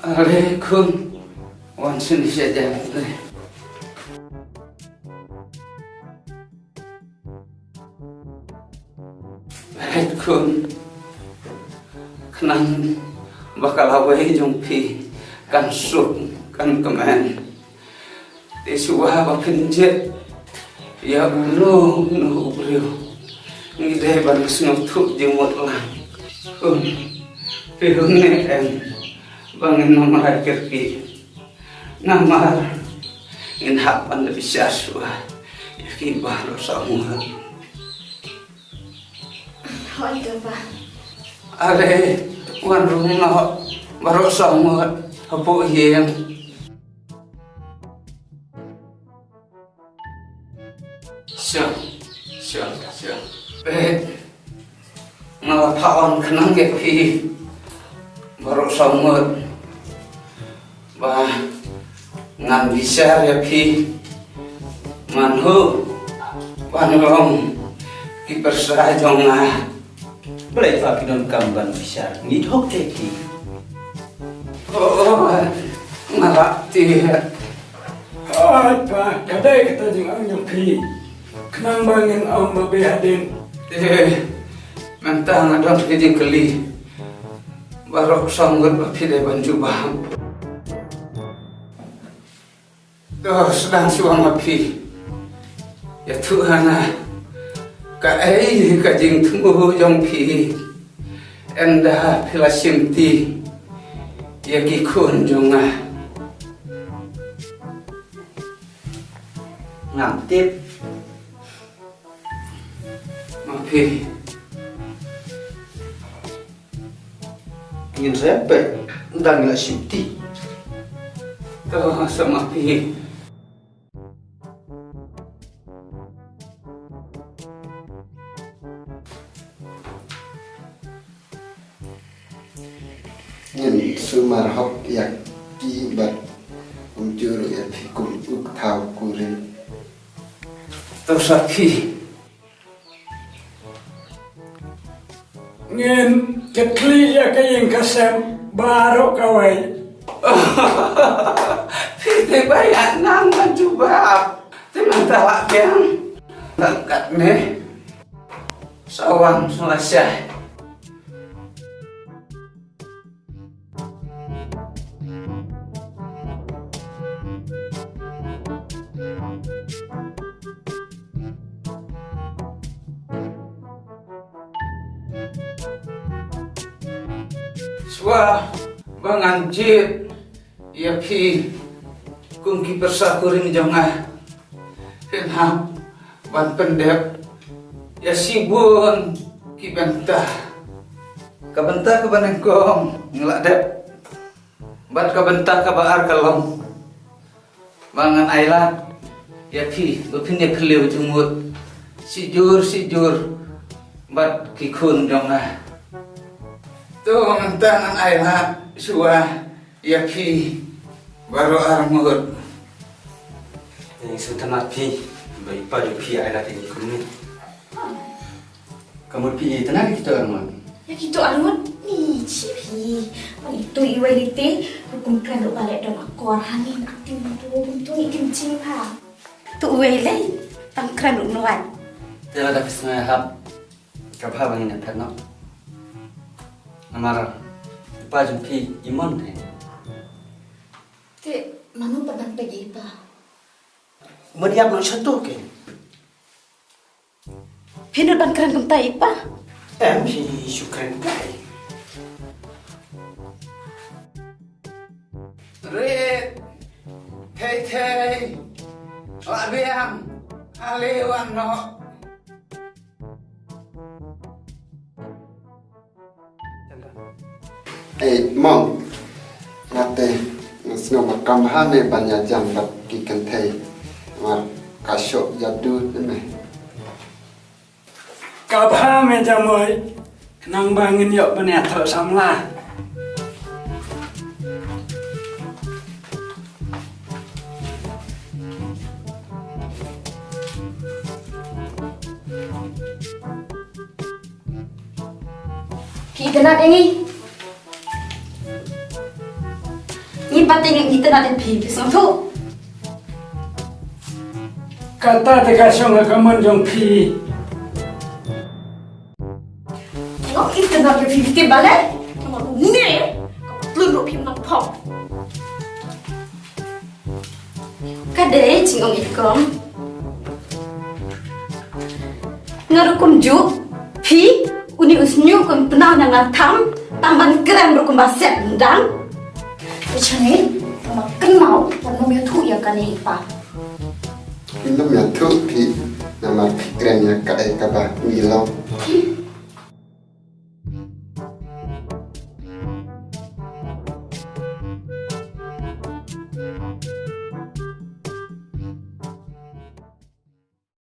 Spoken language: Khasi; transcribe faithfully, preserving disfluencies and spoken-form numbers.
Are khun, wan sini sha jan te. Are khun, khnang ba ka lawei jong phi kan suk kan kmen. Te shuwa ba phin jied ïa uno uno u briew, ngi dei ban sngewthuh jingmut lang. Khun, phi hynne em ba ngin ym rai kyrkieh. Namar ngin hap ban da bishar shuwa ïa ki baroh saw ngut. Hooid, Pa. Are, wan rung noh baroh saw ngut hapoh ïing. Sha, sha, sha. Peit, nga la phah wan khnang ïa phi baroh saw ngut ba ngan bishar ïa phi. Man ho ban long ki pyrsa jong nga. Balei phi donkam ban bishar? Ngi dei hok te ki. Oh, nga la tieng. Hooid Pa, ka dei kata jingong jong phi. Khnang ba ngin ong ba beh hadien. Eh, mynta nga don ka jingkylli. Baroh saw ngut ba phi dei ban jubab. To sdang shuwa ma phi. Ïathuh ha nga, kaei ka jingthmu jong phi ynda phi la shimti ïa ki khun jong nga? Ngam tip. Ma phi. Ngin sa ïa peit ynda ngi la shimti. To sa ma phi. Ngin sumar hok ïa ki bad kumjuh ruh ïa phi kum u thaw kurim. To sa phi. Ngin kit khlieh ïa ka ïing ka sem baroh kawei. Phi te ba ïa nang ban jubab. Te mynta la biang. Tang katne. Sa wan sa la shai. Shuwa ba ngan jied ïa phi kum ki pyrsa kurim jong nga, phin hap ban pyndep ïa shibun ki bynta. Ka bynta kaba nyngkong nga la dep, bad ka bynta kaba ar ka long ba ngan ailad ïa phi ba phin ïa khlem jingmut shijur shijur bad ki khun jong nga. To mynta ngan ailad shuwa ïa phi baroh arngut. Ïa ngi sngewtynnat phi ba i pa jong phi ailad ïa ngi kumne. Ka mut phi i tynnat ïa kito arngut? Ïa kito arngut? Ni chi phi. Phi i tu iwei lite. Kum kren ruh ba leh don akor hangne, akting tu kumtu ngi kim chi pha. Tu iwei lei. Tang kren ruh nwan. Te lada phi sngewhap, ka bha ba ngin ïa phet noh. Namar i pa jong phi i mon te. Te mano pat ban peit ïa i pa? Mut ïap noh shato ke. Phi nud ban kren kumta ïa i pa? Em, phi shu kren kai. Rit, thei thei, la biang, ale wan noh. Ei, Mong. Nga te, nga sngew ba kam bha ne ban ïa jam bad ki kynthei. Namar ka shoh jadu ne me. Ka bha me Jamoi. Khnang ba ngin ïoh ban ïathoh samla. Ki itynnat ïa ngi. Mate nga itynnad ïa phi, phi sngewthuh? Kata te ka shong ha ka mon jong phi. Nga itynnad ïa phi, phi tip balei? Namar une ka tlun ruh phi mynpok. Ka dei jingong i kong. Nga ruh kumjuh, phi, une u shñiuh u pynpaw na nga tham, tang ban kren ruh kumba siat myndang. Te shane, nga kynmaw ban ym ïathuh ïa kane i pa. Ngim ïathuh phi, namar phi kren ïa kaei kaba ngi long.